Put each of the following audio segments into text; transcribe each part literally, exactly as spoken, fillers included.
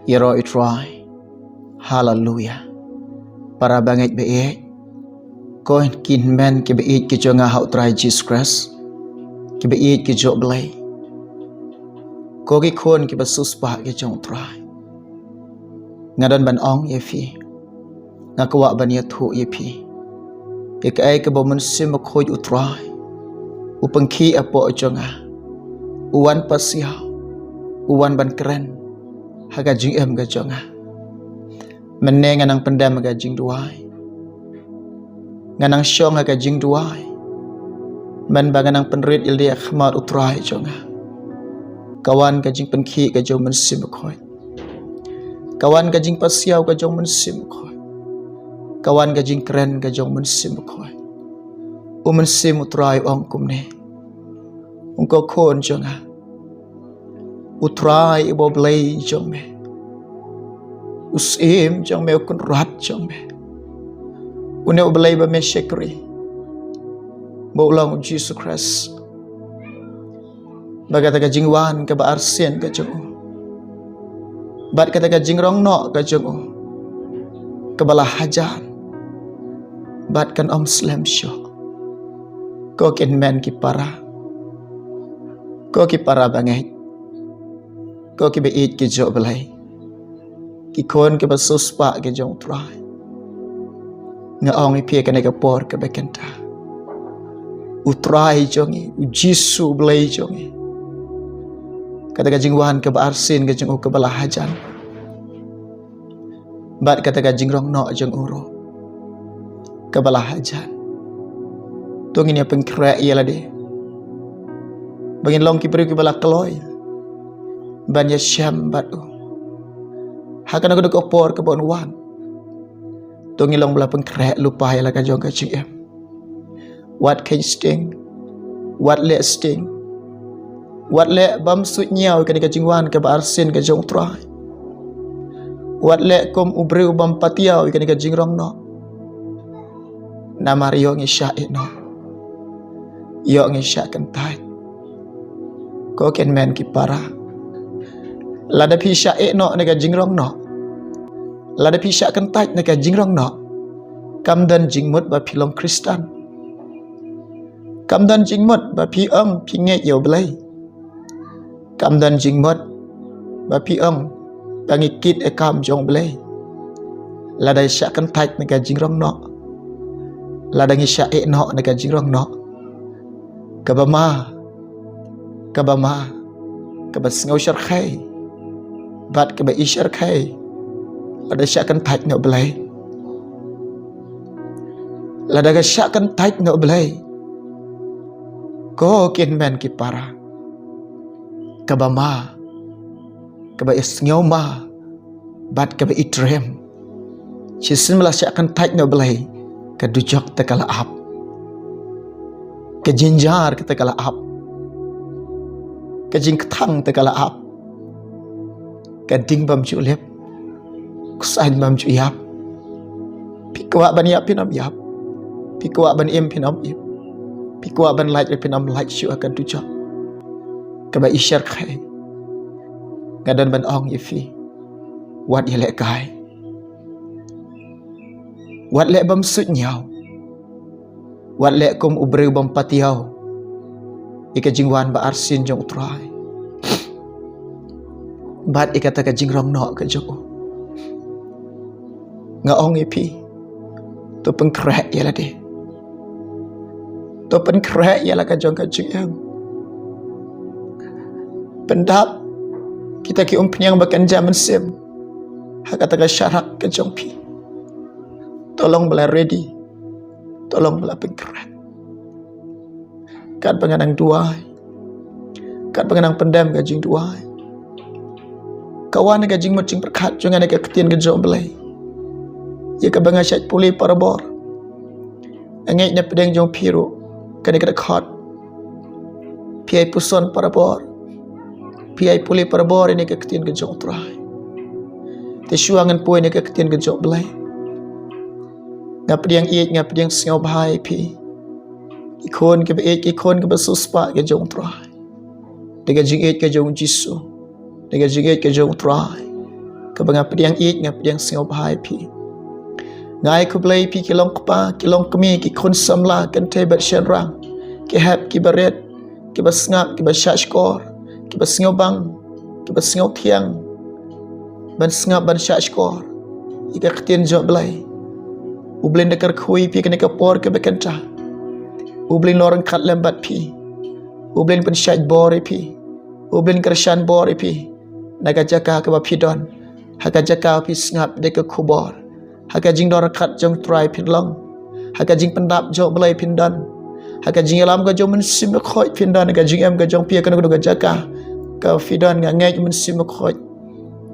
Ïaroh ïa u Trai. Haleluya. Para bangeit ba ïeit, ko ki hynmen ki ba ïeit ki jong nga ha u Trai Jisu Khrist, ki ba ïeit ki jong u Blei, ko ki khun ki ba siewspah ki jong u Trai, nga don ban ong ïa phi, nga kwah ban ïathuh ïa phi ïa kaei kaba u Mynsiem Bakhuid u Trai u pynkhih hapoh jong nga, u wan pasiaw, u wan ban kren ha ka jingim ka jong nga. Mynne nga nang pyndem ha ka jingduwai, nga nang shong ha ka jingduwai, mynba nga nang pynrit ïalade ha khmat u Trai jong nga. Ka wan ka jingpynkhih ka jong u Mynsiem Bakhuid, ka wan ka jingpasiaw ka jong u Mynsiem Bakhuid, ka wan ka jingkren ka jong u Mynsiem Bakhuid. U Mynsiem u Trai u ong kumne, ong ko khun jong nga, u Trai uba u Blei jong me, u Syiem jong me, u Kynrad jong me, une u Blei ba me shakri, ba u long u Jisu Khrist, ba kata ka jingwan kaba arsien ka jong u bad kata ka jingrong noh ka jong u kaba la hajan bad kan ym slem shuh. Ko ki hynmen ki para, ko ki para bangeit, ko ki ba ïeit ki jong u Blei, ki khun ki ba siewspah ki jong u Trai, nga ong ïa phi ha kane ka por kaba kynta, u Trai jong ngi, u Jisu u Blei jong ngi, kata ka jingwan kaba arsien ka jong u kaba la hajan bad kata ka jingrong noh jong u ruh kaba la hajan. To ngin ïa pynkhreh ïalade ba ngin long ki briew kiba la kloi ban ïashem bad u ha kano kano ka por kaba un wan. To ngin long ba la pynkhreh lypa ïa la ka jong ka jingim. Wat kheiñ sting, wat leh sting, wat leh bym suidñiaw ïa kane ka jingwan kaba arsien ka jong u Trai, wat leh kum u briew bym patiaw ïa kane ka jingrong noh. Namar ïoh ngi shah ïeh noh, ïoh ngi shah kyntait. Ko ki hynmen ki para, lada phi shah ïeh noh na ka jingrong noh, lada phi shah kyntait na ka jingrong noh, kam don jingmut ba phi long Khristan. Kam don jingmut ba phi ong phi ngeit ïa u Blei. Kam don jingmut ba phi ong ba ngi kit ïa ka kam jong u Blei. Lada ngi shah kyntait na ka jingrong noh, lada ngi shah ïeh noh na ka jingrong noh, kaba ma, kaba ma, kaba sngew shyrkhei bad kaba i shyrkhei lada shah kyntait na u Blei. Lada ka shah kyntait na u Blei, ko ki hynmen ki para, kaba ma, kaba i sngew ma bad kaba i triem. Shisien ba la shah kyntait na u Blei, ka dujok te ka la ap, ka jynjar kata ka la ap, ka jingkthang te ka la ap, ka ding bym ju lip, u ksaiñ bym ju ïap. Phi kwah ban ïap phin ym ïap, phi kwah ban im phin ym im, phi kwah ban lait phin ym lait shuh ha ka dujok kaba i shyrkhei. Nga don ban ong ïa phi, wat ïalehkai. Wat leh bym suidñiaw. Wat leh kum u briew bym patiaw ïa ka jingwan ba arsien jong u Trai bad ïa kata ka jingrong noh ka jong u. Nga ong ïa phi, to pynkhreh ïalade, to pynkhreh ïa la ka jong ka jingim. Pyndap kita ki umphniang ba kynja mynsiem ha kata ka sharak ka jong phi. To long ba la ready, to long ba la pynkhreh. Katba nga nang duwai, katba nga nang pyndem ka jingduwai, ka wan ka jingmut jingpyrkhat jong nga na ka ktien ka jong u Blei ïa kaba nga shait pule parabor. Nga ngeit na pdeng jong phi ruh kane ka dkhot phi ai puson parabor, phi ai pule parabor ïa kane ka ktien ka jong u Trai. Te shuwa ngan pule ïa kane ka ktien ka jong u Blei, nga pdiang ïeit, nga pdiang sngewbha ïa phi, ki khun kiba ïeit, ki khun kiba siewspah ki jong u Trai. Da ka jingïeit ka jong u Jisu, da ka jingïeit ka jong u Trai, Kaba nga pdiang ïeit, nga pdiang sngewbha ïa phi. Nga ai khublei ïa phi ki long kpa, ki long kmie, ki khun samla, kynthei bad shynrang, ki hep, ki barit, kiba sngap, kiba shahshkor, kiba sngewbang, kiba sngewthiang ban sngap, ban shahshkor ïa ka ktien jong U Blei. U Blei un da kyrkhu ïa phi ha kane ka por kaba kynta. U Blei un long ryngkat lem bad phi. U Blei un pynshait bor ïa phi. U Blei un kyrshan bor ïa phi na ka jaka kaba phi don, ha ka jaka phi sngap ïa ka khubor. Ha ka jingdon ryngkat jong U Trai phin long. Ha ka jingpyndap jong U Blei phin don. Ha ka jingïalam ka jong U Mynsiem Bakhuid phin don. Ha ka jingim ka jong phi ha kano kano ka jaka kaba phi don, nga ngeit U Mynsiem Bakhuid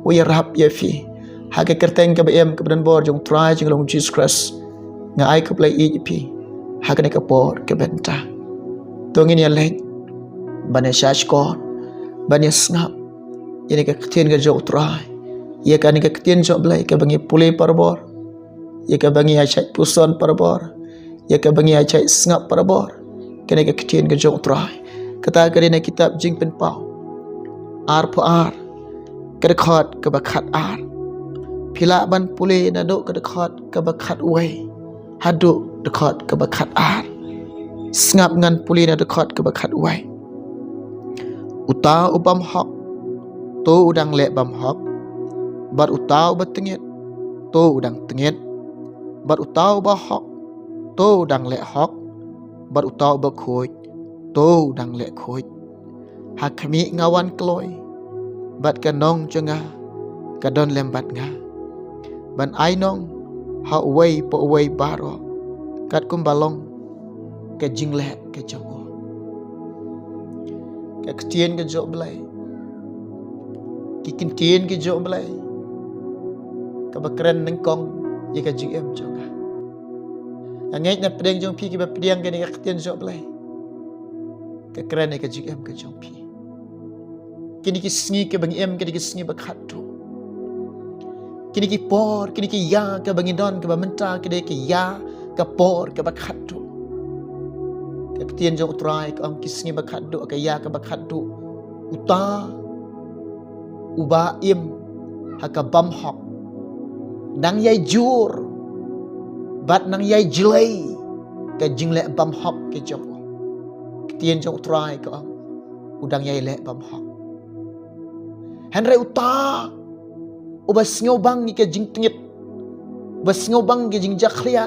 u ïarap ïa phi. Ha ka kyrteng kaba im, kaba donbor jong U Trai jong ngi U Jisu Khrist, nga ai khublei ïa phi ha kane ka por kaba mynta. To ngin ïa leit ban ïa shahshkor, ban ïa sngap ïa kane ka ktien ka jong U Trai, ïa kane ka ktien jong U Blei kaba ngi pule barabor, ïa kaba ngi ïa shait puson barabor, ïa kaba ngi ïa shait sngap barabor. Kane ka ktien ka jong U Trai, kata ka dei na kitab Jingpynpaw arphew ar, ka dkhot kaba khatar. Phi lah ban pule naduh ka dkhot kaba khatwei haduh dkhot kaba khatar. Sngap, ngan pule na dkhot kaba khatwei. Uta u bym hok, to u dang leh bymhok; bad uta uba tyngit, to u dang tyngit; bad uta uba hok, to u dang leh hok; bad uta uba khuid, to u dang leh khuid. Ha khmih, nga wan kloi, bad ka nong jong nga ka don lem bad nga, ban ai nong ha uwei pa uwei baroh katkum ba long ka jingleh ka jong u. Ka ktien ka jong U Blei, ki ktien ki jong U Blei, kaba kren nyngkong ïa ka jingim jong nga. Nga ngeit na pdeng jong phi kiba pdiang kane ka ktien jong U Blei, ka kren ïa ka jingim ka jong phi. Kine ki sngi kiba ngi im, kine ki sngi ba khatduh. Kine ki por, kine ki ïa kaba ngi don, kaba mynta ka dei ka ïa ka por kaba khatduh. Ka ktien jong U Trai ka ong, ki sngi ba khatduh, ka ïa kaba khatduh, uta uba im ha ka bymhok nang ïai jur bad nang ïai jlei ka jingleh bymhok ka jong u. Ktien jong U Trai ka ong, u dang ïai leh bymhok. Hynrei uta uba sngewbang ïa ka jingtyngit, uba sngewbang ïa ka jingjakhlia,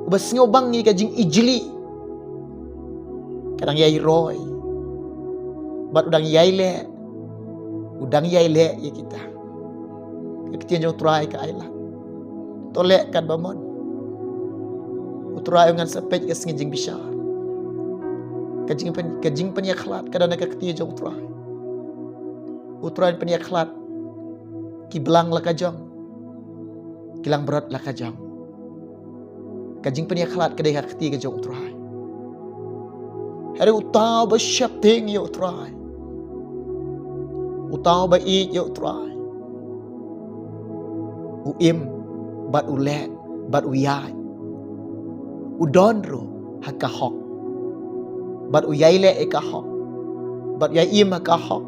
uba sngewbang ïa ka jingijli, ka dang ïai roi bad u dang ïai leh, u dang ïai leh ïa kita. Ka ktien jong U Trai ka ai lad. To leh katba mon. U Trai u ngan sa peit ka sngi jingbishar. Ka jingpyn-, ka jingpynïakhlad ka don ha ka ktien jong U Trai. U Trai un pynïakhlad ki blang la ka jong, ki langbrot la ka jong. Ka jingpynïakhlad ka dei ha ka kti ka jong U Trai. Hynrei uta uba sheptieng ïa U Trai, uta uba ïeit ïa U Trai, u im bad u leh bad u ïaid. U don ruh ha ka hok bad u ïai leh ïa ka hok bad u ïai im ha ka hok,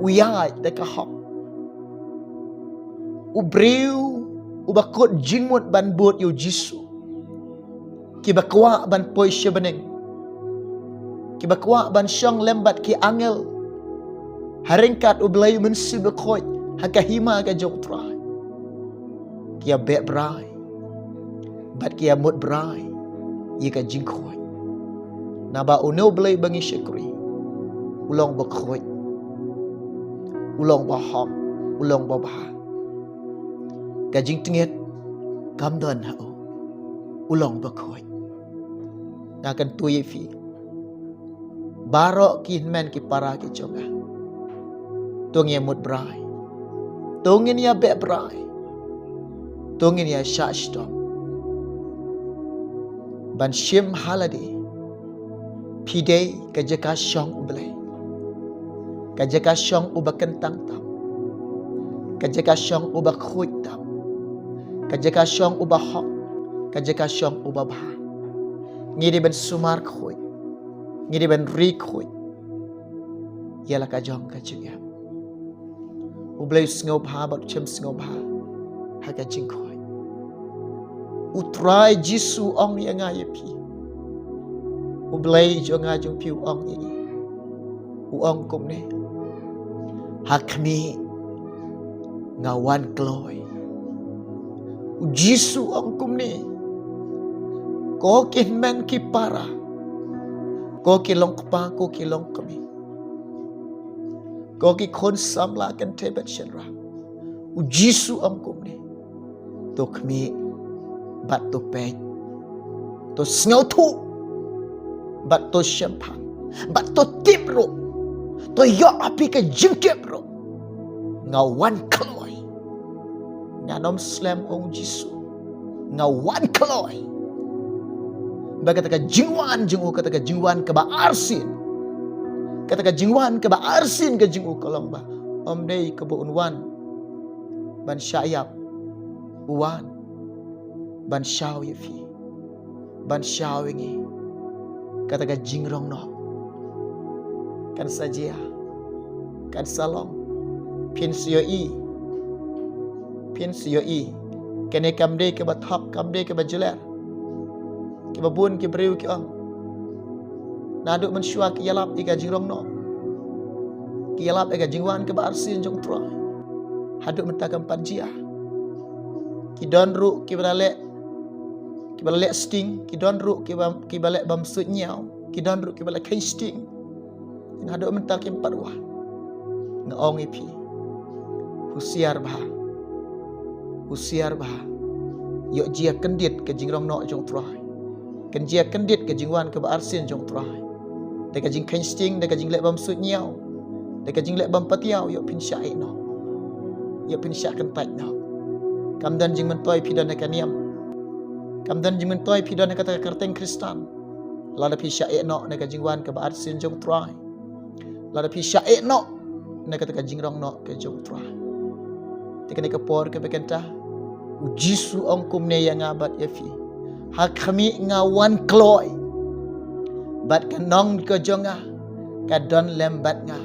u ïaid da ka hok. U briew uba kut jingmut ban bud ïa U Jisu, kiba kwah ban poi sha bneng, kiba kwah ban shong lem bad ki angel ha ryngkat U Blei U Mynsiem Bakhuid ha ka hima ka jong U Trai, ki ïa beh brai bad ki ïa mut brai ïa ka jingkhuid. Naba une U Blei ba ngi shakri u long ba khuid, u long ba hok, u long ba bha. Ka jingtyngit kam don ha u, u long ba khuid. Nga kyntu ïa phi baroh ki hynmen ki para ki jong nga, to ngin ïa mut brai, to ngin ïa beh brai, to ngin ïa shah shitom ban shim ha lade phi dei ka jaka shong U Blei, ka jaka shong uba kyntang tam, ka jaka shong uba khuid tam, ka jaka shong uba hok, ka jaka shong uba bha. Ngi dei ban sumar khuid, ngi dei ban ri khuid ïa la ka jong ka jingim. U Blei u sngewbha bad u shem sngewbha ha ka jingkhoit. U Trai Jisu u ong ïa nga ïa phi, U Blei jong nga jong phi u ong ïa ngi, u ong kumne: Ha khmih, nga wan kloi. U Jisu u ong kumne: Ko ki hynmen ki para, ko ki longkpa, ko ki longkmie, ko ki khun samla kynthei bad shynrang. U Jisu u ong kumne: To khmih bad to peit, to sngewthuh bad to shemphang bad to tip ruh, to ïoh ha phi ka jingtip ruh. Nga wan kloi. Ngan ym slem, ong u Jisu. Nga wan kloi. Ba kata ka jingwan jong u, kata ka jingwan kaba arsien, kata ka jingwan kaba arsien ka jong u ka long ba ym dei kaba un wan ban shah ïap, u wan ban shaw ïa phi, ban shaw ïa ngi. Kata ka jingrong noh kan sa jia, kan sa long. Phin sa ïohi, phin sa ïohi. Kane kam dei kaba thok, kam dei kaba jler. Kiba bun ki briew ki ong, naduh mynshuwa ki ïalap ïa ka jingrong noh, ki ïalap ïa ka jingwan kaba arsien jong u Trai, haduh mynta kam pat jia. Ki don ruh kiba la leh, kiba la leh sting, ki don ruh kiba, kiba leh bymsuid ñiaw, ki don ruh kiba la kheiñ sting. Ngi haduh mynta kim pat wan. Nga ong ïa phi, husiar bha, husiar bha. Ïoh jia kyndit ka jingrong noh jong u Trai, kan jia kyndit ka jingwan kaba arsien jong u Trai. Da ka jingkheiñ sting, da ka jingleh bymsuid ñiaw, da ka jingleh bym patiaw, ïoh phin shah ïeh noh, ïoh phin shah kyntait noh. Kam don jingmyntoi phi don ha ka niam, kam don jingmyntoi phi don ha kata ka kyrteng Khristan. Lada phi shah ïeh noh na ka jingwan kaba arsien jong u Trai, lada phi shah ïeh noh na kata ka jingrong noh ka jong u Trai. Te kane ka por kaba kynta, u Jisu u ong kumne ïa nga bad ïa phi: Ha khmih, nga wan kloi, bad ka nong ka jong nga ka don lem bad nga,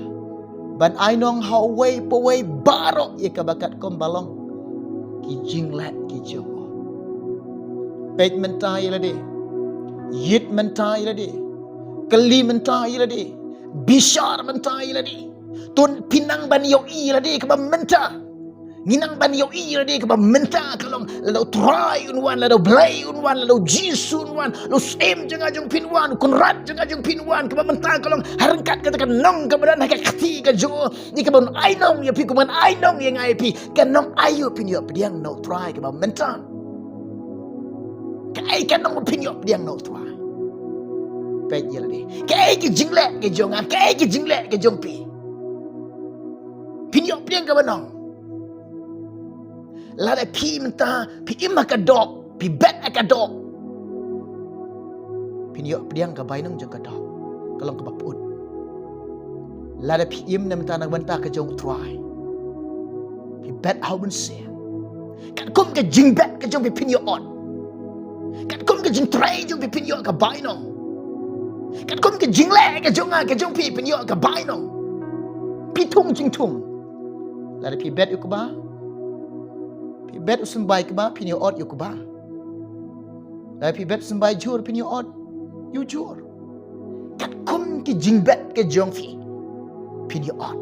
ban ai nong ha uwei pa uwei baroh ïa kaba katkum ba long ki jingleh ki jong u. Peit mynta ïa lade, ïit mynta ïa lade, kylli mynta ïa lade, bishar mynta ïa lade. To phi nang ban ïohi ïa lade kaba mynta. Ngi nang ban ïohi ïa lade kaba mynta ka long, lada u Trai un wan, lada u Blei un wan, lada u Jisu un wan, lada u Syiem jong nga jong phi un wan, u Kynrad jong nga jong phi un wan, kaba mynta ka long ha ryngkat kata ka nong kaba don ha ka kti ka jong u, ïa kaba un ai nong ïa phi, kaba un ai nong ïa nga ïa phi. Ka nong aïu phin ïoh pdiang na u Trai kaba mynta? Kaei ka nong ba phin ïoh pdiang na u Trai? Peit ïa lade. Kaei ka jingleh ka jong nga, kaei ka jingleh ka jong phi? Phin ïoh pdiang kaba nong. Lada phi mynta phi im ha ka doh, phi bet ha ka doh, phin ïoh pdiang ka bainong jong ka doh, ka long kaba pyut. Lada phi im na mynta na ka bynta ka jong u Trai, phi bet ha u Mynsiem, katkum ka jingbet ka jong phi phin ïoh ot. Katkum ka jingtrei jong phi phin ïoh ka bainong. Katkum ka jingleh ka jong nga ka jong phi phin ïoh ka bainong. Phi thung jingthung. Lada phi bet ïa u kba, phi bet u symbai kba, phin ïoh ot ïa u kba. Lada phi bet symbai jhur, phin ïoh ot ïa u jhur. Katkum ki jingbet ki jong phi, phin ïoh ot.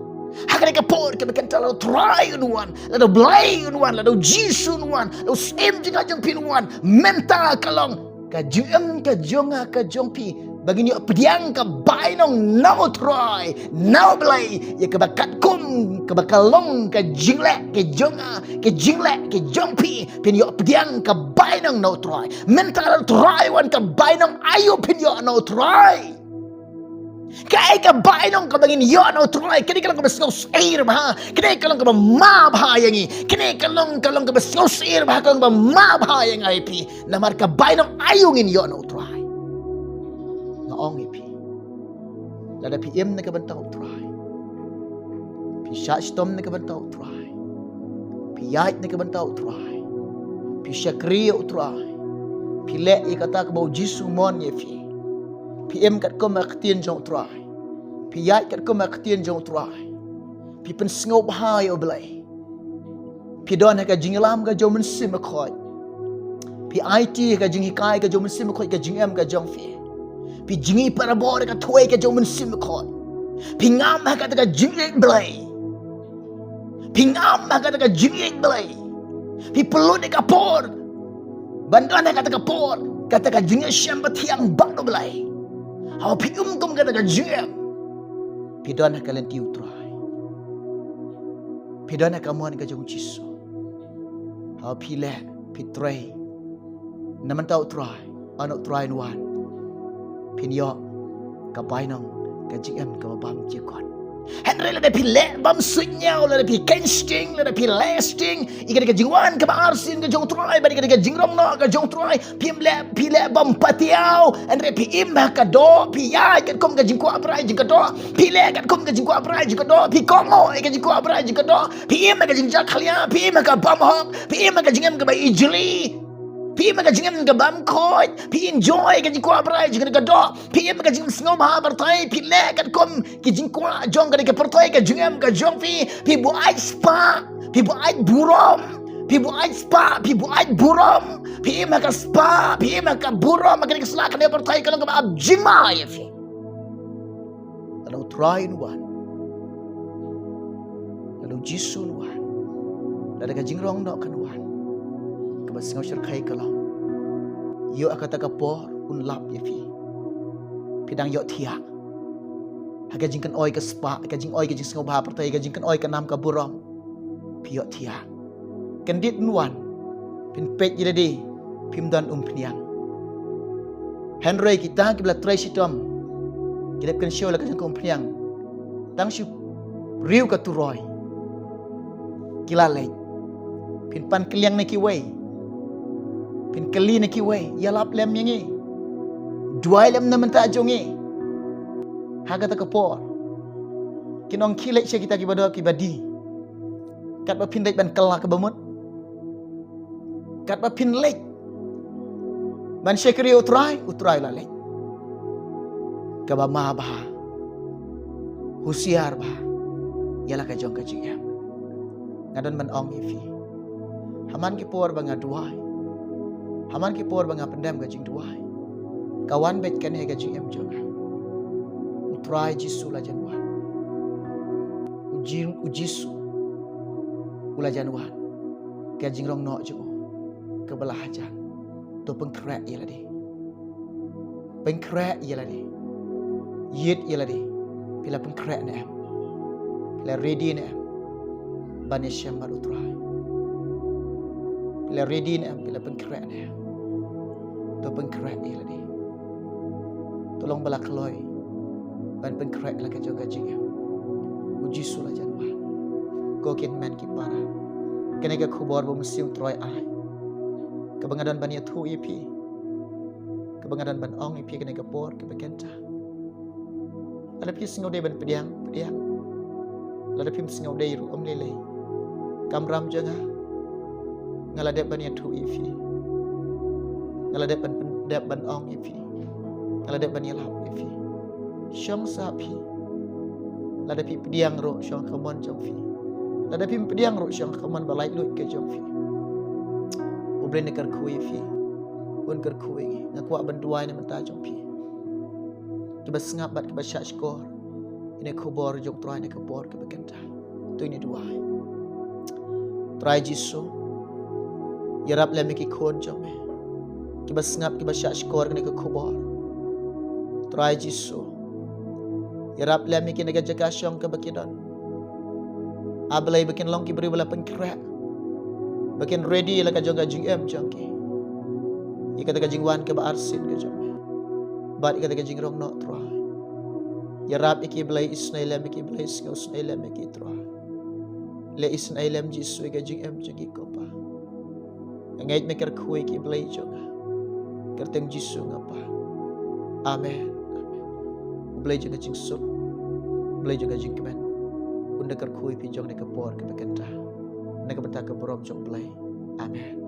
Ha kane ka por kaba kynta, lada u Trai un wan, lada u Blei un wan, lada u Jisu un wan, lada u Syiem jong nga jong phi un wan, mynta ka long ka jingim ka jong nga ka jong phi ba ngin ïoh pdiang ka bainong na u Trai, na u Blei, ïa kaba katkum kaba ka long ka jingleh ka jong nga, ka jingleh ka jong phi, phin ïoh pdiang ka bainong na u Trai. Mynta lada u Trai wan, ka bainong aïu phin ïoh na u Trai? Kaei ka bainong kaba ngin ïoh na u Trai? Kane ka long kaba sngewsih bha, kane ka long kaba ma bha ïa ngi, kane ka long, ka long kaba sngewsih bha, ka long kaba ma bha ïa nga ïa phi. Namar ka bainong aïu ngin ïoh na u Trai? Nga ong ïa phi, lada phi im na ka bynta u Trai, phi shah shitom na ka bynta u Trai, phi ïaid na ka bynta u Trai, phi shakri ïa u Trai, phi leh ïa kata kaba u Jisu u mon ïa phi, phi im katkum ka ktien jong u Trai, phi ïaid katkum ka ktien jong u Trai, phi pynsngewbha ïa u Blei, Phi don ha ka jingïalam ka jong u Mynsiem Bakhuid. Phi aiti ha ka jinghikai ka jong u Mynsiem Bakhuid ka jingim ka jong phi. Phi jngi parabor ha ka thwei ka jong u Mynsiem Bakhuid. Phi ngam ha kata ka jingïeit Blei. Phi ngam ha kata ka jingïeit Blei. Phi pynlut ïa ka por ban don ha kata ka por, kata ka jingïashem bathiang bad u Blei. Haba phi um kum kata ka jingim, phi don ha ka lynti u Trai. Phi don ha ka mon ka jong u Jisu. Haba phi leh, phi trei na bynta u Trai, haba u Trai un wan, phin ïoh ka bainong, ka jingim kaba bymjukut. Hynrei lada phi leh bymsuidñiew, lada phi kheiñ sting, lada phi leh sting ïa kata ka jingwan kaba arsien ka jong u Trai bad ïa kata ka jingrong noh ka jong u Trai, phim leh, phi leh bym patiaw, hynrei phi im ha ka doh, phi ïaid katkum ka jingkwah brai jong ka doh, phi leh katkum ka jingkwah brai jong ka doh, phi kohnguh ïa ka jingkwah brai jong ka doh, phi im ha ka jingjakhlia, phi im ha ka bymhok, phi im ha ka jingim kaba ijli, phi im ha ka jingim kaba bymkhuid, phi enjoy ka jingkwah brai jong ka doh, phi im ha ka jingim sngewbha pyrthei, phi leh katkum ki jingkwah jong kane ka pyrthei, ka jingim ka jong phi, phi buaid spah, phi buaid burom, phi buaid spah, phi buaid burom, phi im ha ka spah, phi im ha ka burom, ha kane ka sla kane ka pyrthei ka long kaba ap jingma ïa phi. Lada u Trai un wan, lada u Jisu un wan, lada ka jingrong noh kan wan, kaba sngew shyrkhei ka long, ïoh ha kata ka por un lap ïa phi. Phi dang ïohthiah ha ka jingkynoi ka spah, ka jingoi ka jingsngewbha pyrthei, ka jingkynoi ka nam ka burom. Phi ïohthiah. Kyndit un wan, phin peit ïa lade, phim don umphniang. Hynrei kita kiba la trei shitom, ki dep kynshew la ka jong ka umphniang. Tang shu riew ka turoi, ki la leit. Phin pan kylliang na kiwei, phin kylli na kiwei, ïalap lem ïa ngi, duwai lem na bynta jong ngi. Ha kata ka por kin ong, khie leit sha kita kiba doh kiba die. Katba phin leit ban kylla kaba mut, katba phin leit ban shakri ïa u Trai, u Trai u la leit. Kaba ma bha, husiar bha ïa la ka jong ka jingim. Nga don ban ong ïa phi, ha man ki por ba nga duwai, ha man ki por ba nga pyndem ka jingduwai, ka wan beit kane ha ka jingim jong nga. U Trai Jisu u la jan wan. U Ji-, u Jisu u la jan wan. Ka jingrong noh jong u kaba la hajan. To pynkhreh ïa lade. Pynkhreh ïa lade. Ïit ïa lade. Phi la pynkhreh ne em? Phi la ready ne em ban ïashem bad u Trai? Phi la ready ne em? Phi la pynkhreh ne em? To pynkhreh ïa lade. To long ba la kloi ban pynkhreh la ka jong ka jingim. U Jisu u la jan wan. Ko ki hynmen ki para, kane ka khubor ba u Mynsiem u Trai u ai, kaba nga don ban ïathuh ïa phi, kaba nga don ban ong ïa phi kane ka por kaba kynta. Lada phi sngew dei ban pdiang, pdiang. Lada phim sngew dei ruh, ym lei lei. Kamram jong nga, nga la dep ban ïathuh ïa phi. Nga la dep ban, dep ban ong ïa phi. Nga la dep ban ïalap ïa phi. Shong sa phi. Lada phi pdiang ruh, shong ka mon jong phi. Lada phim pdiang ruh, shong ka mon ba laitluid ka jong phi. U Blei un kyrkhu ïa phi. Un kyrkhu ïa ngi. Nga kwah ban duwai na bynta jong phi kiba sngap bad kiba shahshkor ïa kane ka khubor jong u Trai ha kane ka por kaba kynta. To ngin duwai. Trai Jisu, ïarap lem ïa ki khun jong me kiba sngap, kiba shahshkor ïa kane ka khubor. Trai Jisu, ïarap lem ïa ki na ka jaka shong kaba ki don. A Blei, ba kin long ki briew ba la pynkhreh, ba kin ready la ka jong ka jingim jong ki ïa kata ka jingwan kaba arsien ka jong me bad ïa kata ka jingrong noh, Trai. Ïarap ïa ki Blei, isynei lem ïa ki Blei, sngewsynei lem ïa ki, Trai. Leh isynei lem Jisu ïa ka jingim jong ki, ko Pa. Nga ngeit me kyrkhu ïa ki, Blei jong nga. Kyrteng Jisu nga pan. Amen. Amen. U Blei jong ka jingsuk, U Blei jong ka jingkmen, un da kyrkhu ïa phi jong kane ka por kaba kynta, na ka bynta ka burom jong U Blei. Amen.